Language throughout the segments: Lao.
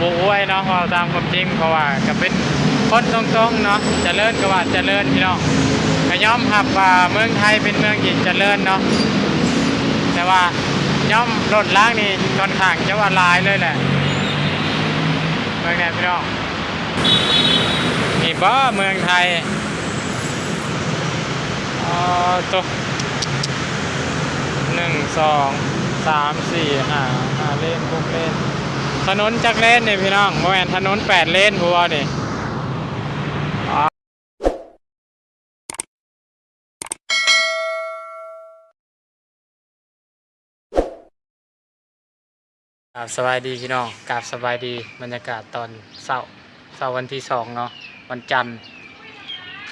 ບໍ່ອວຍເນາະ ເວົ້າຕາມຄວາມຈິງ ເພາະວ່າກໍເປັນຄົນຕົງໆເນາະ ຈະເລີນກໍວ່າຈະເລີນພີ່ນ້ອງ ກໍຍອມຮັບວ່າເມືອງໄທເປັນເມືອງທີ່ຈະເລີນເນາະ ແຕ່ວ່າຍ້ອນລົດລາງນີ້ຂ້ອນຂ້າງຈະວ່າຫຼາຍເລີຍແຫຼະ ເບິ່ງແດ່ພີ່ນ້ອງ ນີ້ບໍ່ເມືອງໄທ ອໍ ໂຕ ໜຶ່ງ ສອງ ສາມ ສີ່ ຫ້າ ຫ້າເລນ ຫົກເລນ ຖະໜົນຈັກເລນນີ້ພີ່ນ້ອງ ບໍ່ແມ່ນຖະໜົນແປດເລນພຸ້ນບໍ່ນີ້. ກາບສະບາຍດີພີ່ນ້ອງ ກາບສະບາຍດີ ບັນຍາກາດຕອນເຊົ້າ ເຊົ້າວັນທີສອງເນາະ ວັນຈັນ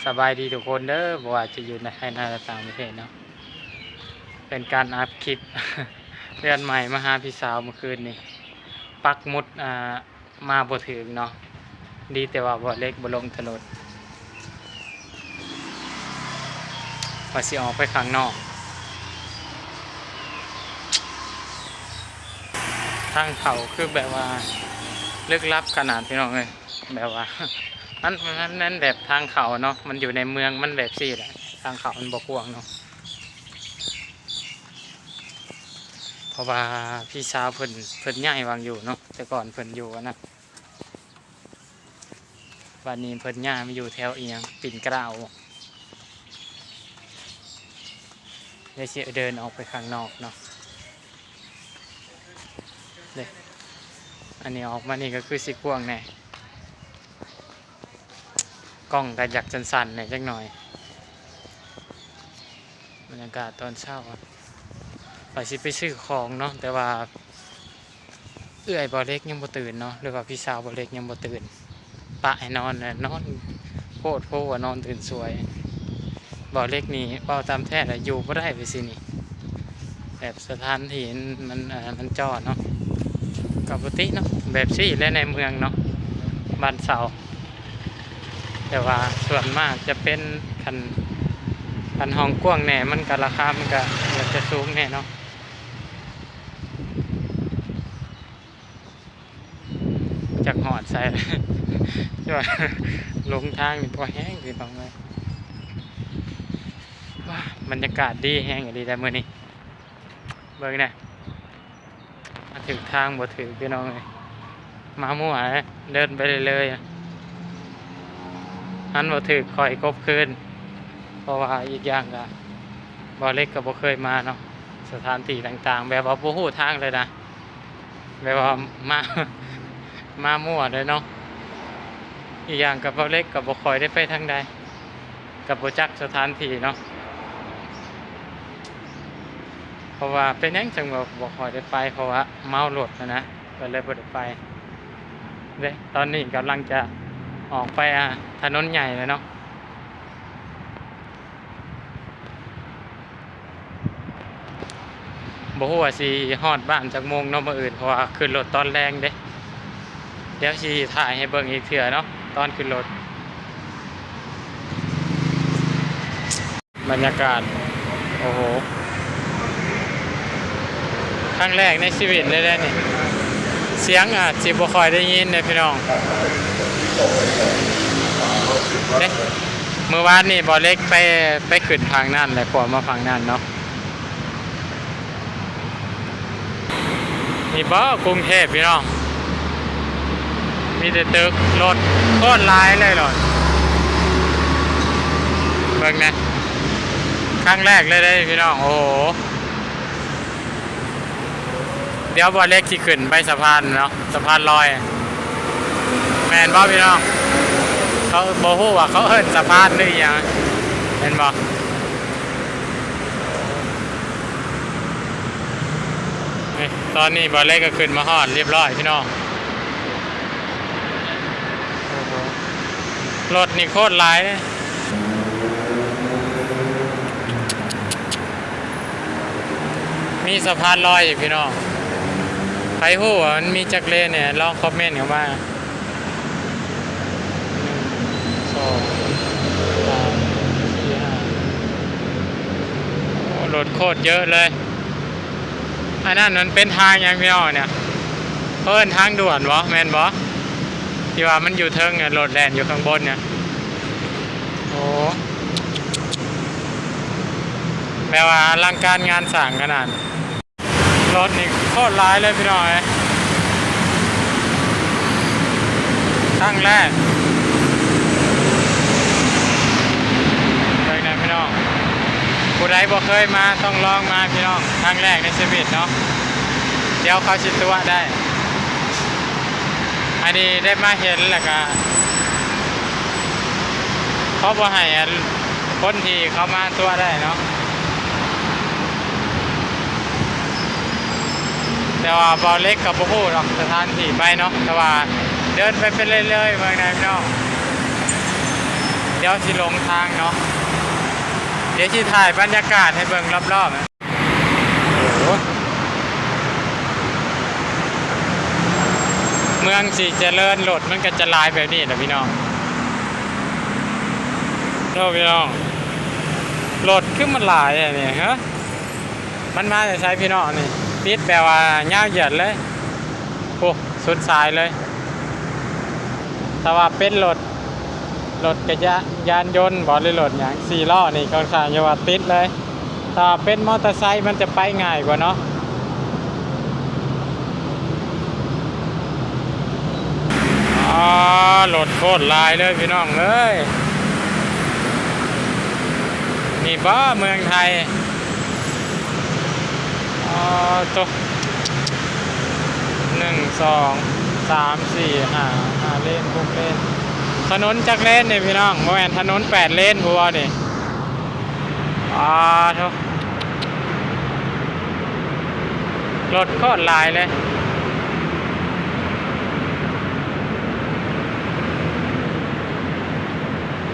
ສະບາຍດີທຸກຄົນເດີ ບໍ່ວ່າຈະຢູ່ໃນໄທ ໃນ ແລະ ຕ່າງປະເທດເນາະ ເປັນການອັບຄລິບເຮືອນໃໝ່ ມາຫາພີ່ສາວມື້ຄືນນີ້ ປັກໝຸດ ອ່າ ມາບໍ່ຖືກເນາະ ດີແຕ່ວ່າບໍ່ເຫຼັກບໍ່ລົງຖະໜົນ ວ່າຊິອອກໄປຂ້າງນອກ ທາງເຂົ້າຄືແບບວ່າລຶກລັບຂະໜາດ ພີ່ນ້ອງເອີຍ ແບບວ່າ ມັນ ມັນ ມັນແບບທາງເຂົ້າເນາະ ມັນຢູ່ໃນເມືອງ ມັນແບບຊີ້ແຫຼະ ທາງເຂົ້າມັນບໍ່ກວ້າງເນາະ ເພາະວ່າພີ່ສາວເພິ່ນ ເພິ່ນຍ້າຍຫວ່າງຢູ່ເນາະ ແຕ່ກ່ອນເພິ່ນຢູ່ອັນນັ້ນ ບາດນີ້ເພິ່ນຍ້າຍມາຢູ່ແຖວອີ່ຫຍັງ ປິ່ນເກລ້າ ດຽວຊິເດີນອອກໄປຂ້າງນອກເນາະ ເດ້ ອັນນີ້ອອກມານີ້ກໍຄືຊິກວ້າງແດ່ ກ້ອງກໍຢາກສັ່ນໆແດ່ຈັກໜ່ອຍ. ບັນຍາກາດຕອນເຊົ້າ ວ່າຊິໄປຊື້ຂອງເນາະ ແຕ່ວ່າເອື້ອຍບໍ່ເລັກຍັງບໍ່ຕື່ນເນາະ ຫຼືວ່າພີ່ສາວບໍ່ເລັກຍັງບໍ່ຕື່ນ ປະໃຫ້ນອນ ແລະ ນອນໂພດໂພວ່ານອນຕື່ນສວຍ ບໍ່ເລັກນີ້ເວົ້າຕາມແທ້ລະຢູ່ບໍ່ໄດ້ໄປຊີ້ນີ້ ແບບສະຖານທີ່ມັນ ມັນ ມັນຈໍ້ເນາະ ກໍປົກກະຕິເນາະ ແບບຊີ້ແຫຼະໃນເມືອງເນາະ ບ້ານເຊົ່າ. ແຕ່ວ່າສ່ວນມາກຈະເປັນ ຄັນ ຄັນຫ້ອງກວ້າງແດ່ ມັນກະລາຄາມັນກະຢາກຈະສູງແດ່ເນາະ ຈັກຮອດໃສ ແຕ່ວ່າຫຼົງທາງນີ້ພໍແຮງພີ່ນ້ອງເອີຍ ວ້າ ບັນຍາກາດດີແຮງອີ່ຫຼີແດ່ມື້ນີ້ ເບິ່ງແດ່. ມາຖືກທາງບໍ່ຖືກພີ່ນ້ອງເອີຍ ມາມົ້ວເດີນໄປເລື້ອຍໆ ອັນບໍ່ຖືກຂ້ອຍກົບຄືນ ເພາະວ່າອີກຢ່າງກະ ບໍ່ເລັກກໍບໍ່ເຄີຍມາເນາະ ສະຖານທີ່ຕ່າງໆ ແບບວ່າບໍ່ຮູ້ທາງເລີຍນະ ແບບວ່າມາ ມາມົ້ວເລີຍເນາະ ອີກຢ່າງກໍບໍ່ເລັກກໍບໍ່ຄ່ອຍໄດ້ໄປທາງໃດ ກໍບໍ່ຈັກສະຖານທີ່ເນາະ ເພາະວ່າເປັນຫຍັງຈັ່ງວ່າບໍ່ຄ່ອຍໄດ້ໄປ ເພາະວ່າເມົາລົດຫັ້ນນະ ກໍເລີຍບໍ່ໄດ້ໄປເດ້. ຕອນນີ້ກຳລັງຈະອອກໄປ ອ່າ ຖະໜົນໃຫຍ່ແລ້ວເນາະ ບໍ່ຮູ້ວ່າຊິຮອດບ້ານຈັກໂມງເນາະມື້ອື່ນ ເພາະວ່າຂຶ້ນລົດຕອນແລງເດ້. ດຽວຊິຖ່າຍໃຫ້ເບິ່ງອີກເທື່ອເນາະ ຕອນຂຶ້ນລົດ. ບັນຍາກາດ ໂອ້ໂຫ ຄັ້ງແລກໃນຊີວິດເລີຍເດ້ນີ້ ສຽງອາດຊິບໍ່ຄ່ອຍໄດ້ຍິນເດ້ພີ່ນ້ອງເດ້. ມື້ວານນີ້ບໍ່ເລັກໄປ ໄປຂຶ້ນຝັ່ງນັ້ນ ແລ້ວຂົວມາຝັ່ງນັ້ນເນາະ. ນີ້ບໍ່ກຸງເທບພີ່ນ້ອງ ມີແຕ່ຕຶກ ລົດໂຄດຫຼາຍເລີຍ ລົດ ເບິ່ງແດ່ ຄັ້ງແລກເລີຍເດ້ພີ່ນ້ອງ ໂອ້ໂຫ. ດຽວບໍ່ເລັກຊິຂຶ້ນໄປສະພານເນາະ ສະພານລອຍ ແມ່ນບໍ່ພີ່ນ້ອງ? ເຂົາບໍ່ຮູ້ວ່າເຂົາເອີ້ນສະພານຫຼືອີ່ຫຍັງ ແມ່ນບໍ່? ນີ້ ຕອນນີ້ບ່າວເລັກກໍຂຶ້ນມາຮອດຮຽບຮ້ອຍພີ່ນ້ອງ. ໂອ້ໂຫ ລົດນີ້ໂຄດຫຼາຍເດ້. ມີສະພານລອຍອີກພີ່ນ້ອງ. ໃຜຮູ້ວ່າມັນມີຈັກເລນແດ່ ລອງຄອມເມັນເຂົ້າມາ. ໜຶ່ງ ສອງ ສາມ ສີ່ ຫ້າ ໂອ້ ລົດໂຄດເຍອະເລີຍ. ອັນນັ້ນມັນເປັນທາງຫຍັງພີ່ນ້ອງເນຍ? ໂຄ ເອີ້ນທາງດ່ວນບໍ່ ແມ່ນບໍ່? ທີ່ວ່າມັນຢູ່ເທິງ ລົດແລ່ນຢູ່ຂ້າງບົນນະ. ໂອ້ ແບບວ່າອະລັງການງານສ້າງຂະໜາດ. ລົດນີ້ໂຄດຫຼາຍເລີຍພີ່ນ້ອງເອີຍ. ຄັ້ງແລກ ເບິ່ງແນ່ພີ່ນ້ອງ, ຜູ້ໃດບໍ່ເຄີຍມາຕ້ອງລອງມາພີ່ນ້ອງ, ຄັ້ງແລກໃນຊີວິດເນາະ. ດຽວເຂົາຊິຕົວະໄດ້. ອັນນີ້ໄດ້ມາເຫັນແລ້ວກະ ເຂົາບໍ່ໃຫ້ອັນ ຄົນທີ່ເຂົ້າມາຕົວະໄດ້ເນາະ. ແຕ່ວ່າບ່າວເລັກກໍບໍ່ຮູ້ດອກສະຖານທີ່ໄປເນາະ, ແຕ່ວ່າເດີນໄປເປັນເລື້ອຍໆ ເບິ່ງນະພີ່ນ້ອງ. ດຽວຊິຫຼົງທາງເນາະ, ດຽວຊິຖ່າຍບັນຍາກາດໃຫ້ເບິ່ງລອບໆ. ໂອ້ໂຫ ເມືອງຊິຈະເລີນ ລົດມັນກໍຈະຫຼາຍແບບນີ້ແຫຼະພີ່ນ້ອງ. ໂອ້ ພີ່ນ້ອງ ລົດຄືມັນຫຼາຍແທ້ນີ້ເຮີ? ມັນມາແຕ່ໃສພີ່ນ້ອງນີ້? ຕິດແບບວ່າຍາວຢຽດເລີຍ ໂອ້ ສຸດສາຍເລີຍ. ຖ້າວ່າເປັນລົດ ລົດຈັກກະຍານຍົນບໍ ຫຼືລົດຫຍັງ ສີ່ລໍ້ນີ້ ຂ້ອນຂ້າງຈະວ່າຕິດເລີຍ. ຖ້າເປັນມໍເຕີໄຊມັນຈະໄປງ່າຍກວ່າເນາະ. ອໍ ລົດໂຄດຫຼາຍເລີຍພີ່ນ້ອງເອີຍ. ນີ້ບໍເມືອງໄທ? ອໍ ໂຕ ໜຶ່ງ ສອງ ສາມ ສີ່ ຫ້າ ຫ້າເລນ ຫົກເລນ. ຖະໜົນຈັກເລນນີ້ພີ່ນ້ອງ? ບໍ່ແມ່ນຖະໜົນແປດເລນພຸ້ນບໍນີ້? ອໍ ໂທ້ ລົດໂຄດຫຼາຍເລີຍ.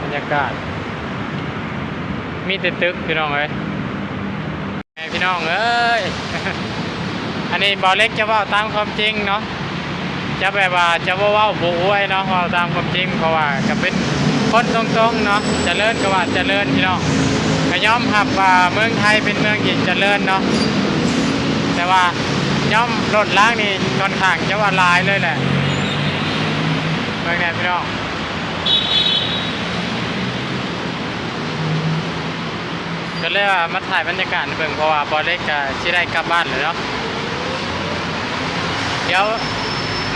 ບັນຍາກາດ ມີແຕ່ຕຶກພີ່ນ້ອງເອີຍ. ແມ່ພີ່ນ້ອງເອີຍ ອັນນີ້ບ່າວເລັກຈະເວົ້າຕາມຄວາມຈິງເນາະ, ຈະແບບວ່າຈະບໍ່ເວົ້າບໍ່ອວຍເນາະ, ເວົ້າຕາມຄວາມຈິງ ເພາະວ່າກໍເປັນຄົນຕົງໆເນາະ. ຈະເລີນກໍວ່າຈະເລີນພີ່ນ້ອງ, ກໍຍອມຮັບວ່າເມືອງໄທເປັນເມືອງທີ່ຈະເລີນເນາະ, ແຕ່ວ່າຍອມລົດລາງນີ້ຂ້ອນຂ້າງຈະວ່າຫຼາຍເລີຍແຫຼະ. ເບິ່ງແນ່ພີ່ນ້ອງ. ກໍເລີຍວ່າມາຖ່າຍບັນຍາກາດໃຫ້ເບິ່ງ ເພາະວ່າບ່າວເລັກກໍຊິໄດ້ກັບບ້ານແລ້ວເນາະ. ດຽວ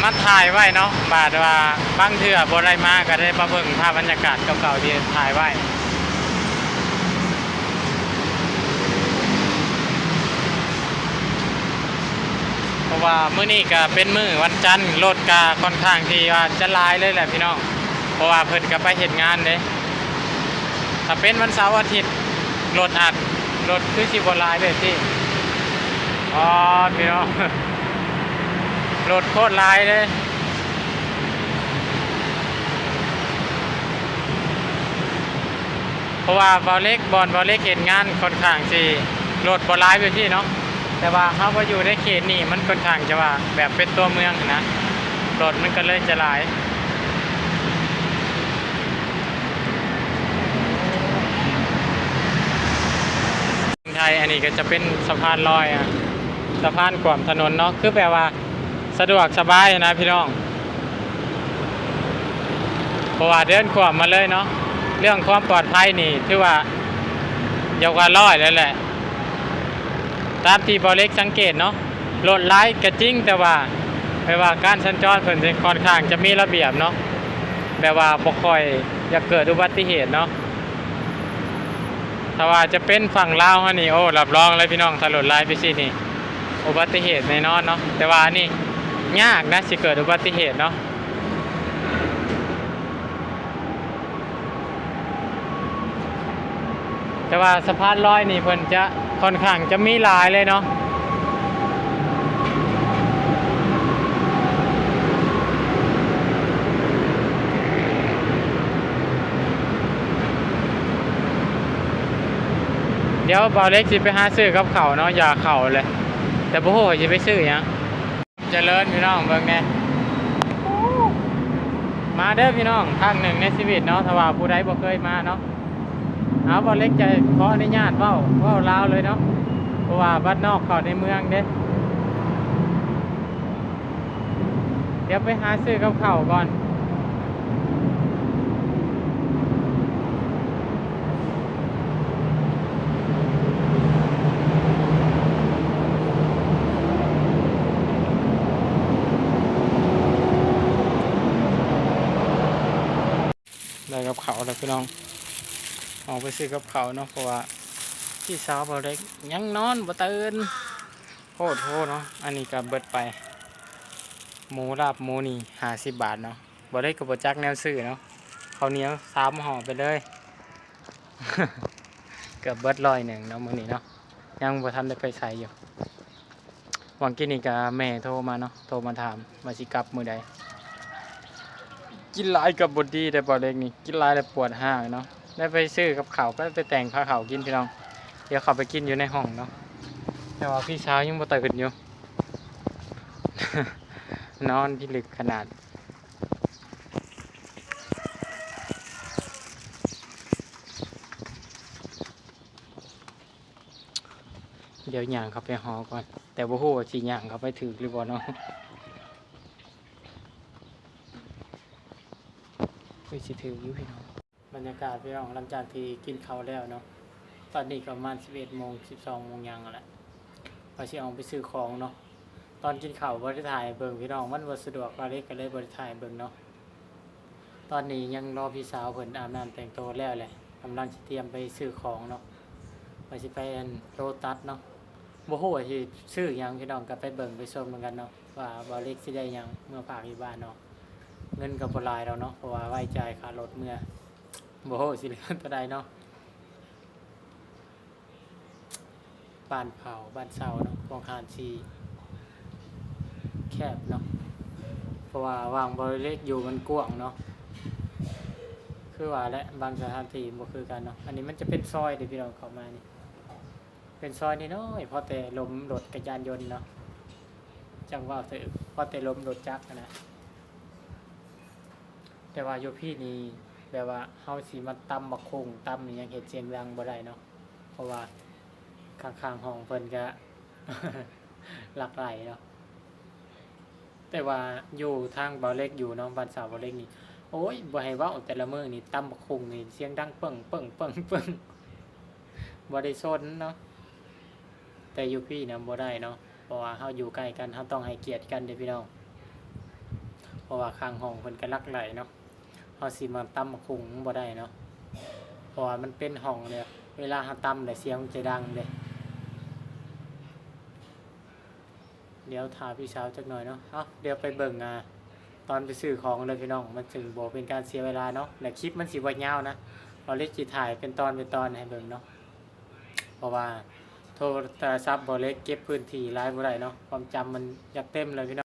ມາຖ່າຍໄວ້ເນາະ, ບາດວ່າບາງເທື່ອບໍ່ໄດ້ມາກໍໄດ້ມາເບິ່ງພາບບັນຍາກາດເກົ່າໆທີ່ຖ່າຍໄວ້. ເພາະວ່າມື້ນີ້ກໍເປັນມື້ວັນຈັນ, ລົດກໍຂ້ອນຂ້າງທີ່ວ່າຈະຫຼາຍເລີຍແຫຼະພີ່ນ້ອງ, ເພາະວ່າເພິ່ນກໍໄປເຮັດງານເດ້. ຖ້າເປັນວັນເສົາອາທິດ ລົດອາດ ລົດຄືຊິບໍ່ຫຼາຍເລີຍຕິ. ອໍ ພີ່ນ້ອງ ລົດໂຄດຫຼາຍເລີຍ. ເພາະວ່າບ່າວເລັກ ບ່ອນບ່າວເລັກເຮັດງານຂ້ອນຂ້າງຊິລົດບໍ່ຫຼາຍເວທີເນາະ, ແຕ່ວ່າເຮົາມາຢູ່ໃນເຂດນີ້ ມັນຂ້ອນຂ້າງຈະວ່າແບບເປັນຕົວເມືອງຫັ້ນນະ, ລົດມັນກໍເລີຍຈະຫຼາຍ. ໄທ ອັນນີ້ກໍຈະເປັນສະພານລອຍ ອະ ສະພານຂ້າມຖະໜົນເນາະ, ຄືແບບວ່າ ສະດວກສະບາຍນະພີ່ນ້ອງ, ເພາະວ່າເດີນຂ້າມມາເລີຍເນາະ. ເລື່ອງຄວາມປອດໄພນີ້ຖືວ່າຢາກວ່າຮ້ອຍເລີຍແຫຼະ ຕາມທີ່ບ່າວເລັກສັງເກດເນາະ. ລົດຫຼາຍກໍຈິງ, ແຕ່ວ່າແບບວ່າການສັນຈອນເພິ່ນຊິຂ້ອນຂ້າງຈະມີລະບຽບເນາະ, ແບບວ່າບໍ່ຄ່ອຍຢາກເກີດອຸບັດຕິເຫດເນາະ. ຖ້າວ່າຈະເປັນຝັ່ງລາວເຮົານີ້ ໂອ້ ຮັບຮອງເລີຍພີ່ນ້ອງ, ຖ້າລົດຫຼາຍໄປຊີ້ນີ້ ອຸບັດຕິເຫດແນ່ນອນເນາະ. ແຕ່ວ່າອັນນີ້ຍາກນະ ຊິເກີດອຸບັດຕິເຫດເນາະ. ແຕ່ວ່າສະພານລອຍນີ້ເພິ່ນຈະຂ້ອນຂ້າງຈະມີຫຼາຍເລີຍເນາະ. ດຽວບ່າວເລັກຊິໄປຫາຊື້ກັບເຂົ້າເນາະ, ຢາກເຂົ້າແຫຼະ ແຕ່ບໍ່ຮູ້ວ່າຊິໄປຊື້ຫຍັງ. ຈະເລີນພີ່ນ້ອງ ເບິ່ງແນ່. ມາເດີພີ່ນ້ອງ, ຄັ້ງໜຶ່ງໃນຊີວິດເນາະ, ຖ້າວ່າຜູ້ໃດບໍ່ເຄີຍມາເນາະ. ເອົາ ບ່າວເລັກຈະຂໍອະນຸຍາດເວົ້າ ເວົ້າລາວເລີຍເນາະ, ເພາະວ່າບ້ານນອກເຂົ້າໃນເມືອງເດ້. ດຽວໄປຫາຊື້ກັບເຂົ້າກ່ອນ. ໄດ້ກັບເຂົ້າແລ້ວພີ່ນ້ອງ, ອອກໄປຊື້ກັບເຂົ້າເນາະ ເພາະວ່າພີ່ສາວບໍ່ໄດ້ ຍັງນອນບໍ່ຕື່ນ ໂພດໂພເນາະ. ອັນນີ້ກໍເບິດໄປ ໝູລາບໝູນີ້ຫ້າສິບບາດເນາະ, ບໍ່ໄດ້ກໍບໍ່ຈັກແນວຊື້ເນາະ. ເຂົ້າໜຽວສາມຫໍ່ໄປເລີຍ ເກືອບເບິດຮ້ອຍໜຶ່ງເນາະມື້ນີ້ເນາະ, ຍັງບໍ່ທັນໄດ້ໄປໃສຢູ່. ຫວ່າງກີ້ນີ້ກະແມ່ໂທມາເນາະ, ໂທມາຖາມວ່າຊິກັບມື້ໃດ. ກິນຫຼາຍກໍບໍ່ດີເດ້ ບ່າວເລັກນີ້, ກິນຫຼາຍແລ້ວປວດຮ້າວເນາະ. ໄດ້ໄປຊື້ກັບເຂົ້າ ໄປ ໄປແຕ່ງພາເຂົ້າກິນພີ່ນ້ອງ. ດຽວເຂົ້າໄປກິນຢູ່ໃນຫ້ອງເນາະ, ແຕ່ວ່າພີ່ສາວຍັງບໍ່ຕື່ນຢູ່ ນອນພິລຶກຂະໜາດ. ດຽວຍ່າງເຂົ້າໄປຫໍ່ກ່ອນ, ແຕ່ບໍ່ຮູ້ວ່າຊິຍ່າງເຂົ້າໄປຖືກຫຼືບໍ່ເນາະ. ຄືຊິຖືກຢູ່ພີ່ນ້ອງ. ບັນຍາກາດພີ່ນ້ອງ ຫຼັງຈາກທີ່ກິນເຂົ້າແລ້ວເນາະ, ຕອນນີ້ກໍປະມານສິບເອັດໂມງ ສິບສອງໂມງຫຍັງແຫຼະ, ວ່າຊິອອກໄປຊື້ຂອງເນາະ. ຕອນກິນເຂົ້າບໍ່ໄດ້ຖ່າຍໃຫ້ເບິ່ງພີ່ນ້ອງ, ມັນບໍ່ສະດວກ ບ່າວເລັກກໍເລີຍບໍ່ໄດ້ຖ່າຍໃຫ້ເບິ່ງເນາະ. ຕອນນີ້ຍັງລໍພີ່ສາວເພິ່ນອາບນ້ຳແຕ່ງໂຕແລ້ວແຫຼະ, ກຳລັງຊິຕຽມໄປຊື້ຂອງເນາະ, ວ່າຊິໄປອັນໂລຕັດເນາະ. ບໍ່ຮູ້ວ່າຊິຊື້ຫຍັງພີ່ນ້ອງ, ກໍໄປເບິ່ງໄປຊົມນຳກັນເນາະ ວ່າບ່າວເລັກຊິໄດ້ຫຍັງເມືອຝາກຢູ່ບ້ານເນາະ. ເງິນກໍບໍ່ຫຼາຍດອກເນາະ, ເພາະວ່າໄວ້ຈ່າຍຄ່າລົດເມືອ, ບໍ່ຮູ້ຊິເຫຼືອເທົ່າໃດເນາະ. ບ້ານເຜົ່າ ບ້ານເຊົ່າເນາະ, ຫ້ອງຮ້ານຊິແຄບເນາະ, ເພາະວ່າຫວ່າງບ່າວເລັກຢູ່ມັນກວ້າງເນາະ. ຄືວ່າແຫຼະ ບາງສະຖານທີ່ບໍ່ຄືກັນເນາະ. ອັນນີ້ມັນຈະເປັນຊອຍເດ້ພີ່ນ້ອງ, ເຂົ້າມານີ້ເປັນຊອຍນ້ອຍໆ ພໍແຕ່ລົມລົດຈັກກະຍານຍົນເນາະ, ຈັ່ງເວົ້າຖືກ ພໍແຕ່ລົມລົດຈັກຫັ້ນນະ. ແຕ່ວ່າຢູ່ພີ້ນີ້ ແບບວ່າເຮົາຊິມາຕຳບັກຫຸ່ງ ຕຳອີ່ຫຍັງເຮັດສຽງດັງບໍ່ໄດ້ເນາະ, ເພາະວ່າຂ້າງໆຫ້ອງເພິ່ນກະລັກໄຫຼເນາະ. ແຕ່ວ່າຢູ່ທາງບ່າວເລັກຢູ່ເນາະ, ບ້ານສາວບ່າວເລັກນີ້ ໂອ້ຍ ບໍ່ໃຫ້ເວົ້າ, ແຕ່ລະມື້ນີ້ຕຳບັກຫຸ່ງນີ້ສຽງດັງເປິ້ງໆໆໆ ບໍ່ໄດ້ສົນເນາະ. ແຕ່ຢູ່ພີ້ນະບໍ່ໄດ້ເນາະ, ເພາະວ່າເຮົາຢູ່ໃກ້ກັນ ເຮົາຕ້ອງໃຫ້ກຽດກັນເດ້ພີ່ນ້ອງ. ເພາະວ່າຂ້າງຫ້ອງເພິ່ນກໍລັກໄຫຼເນາະ, ເຮົາຊິມາຕຳບັກຫຸ່ງມັນບໍ່ໄດ້ເນາະ, ເພາະວ່າມັນເປັນຫ້ອງແລ້ວ ເວລາເຮົາຕຳແລ້ວສຽງມັນຈະດັງເດ້. ດຽວຖ້າພີ່ສາວຈັກໜ້ອຍເນາະ. ເອົາ ດຽວໄປເບິ່ງ ອ່າ ຕອນໄປຊື້ຂອງເລີຍພີ່ນ້ອງ, ມັນຈຶ່ງບໍ່ເປັນການເສຍເວລາເນາະ, ແລະ ຄລິບມັນຊິບໍ່ຍາວນະ, ເຮົາເລີຍຊິຖ່າຍເປັນຕອນເປັນຕອນໃຫ້ເບິ່ງເນາະ. ເພາະວ່າໂທລະສັບບ່າວເລັກເກັບພື້ນທີ່ຫຼາຍບໍ່ໄດ້ເນາະ, ຄວາມຈຳມັນຢາກເຕັມແລ້ວພີ່ນ້ອງ.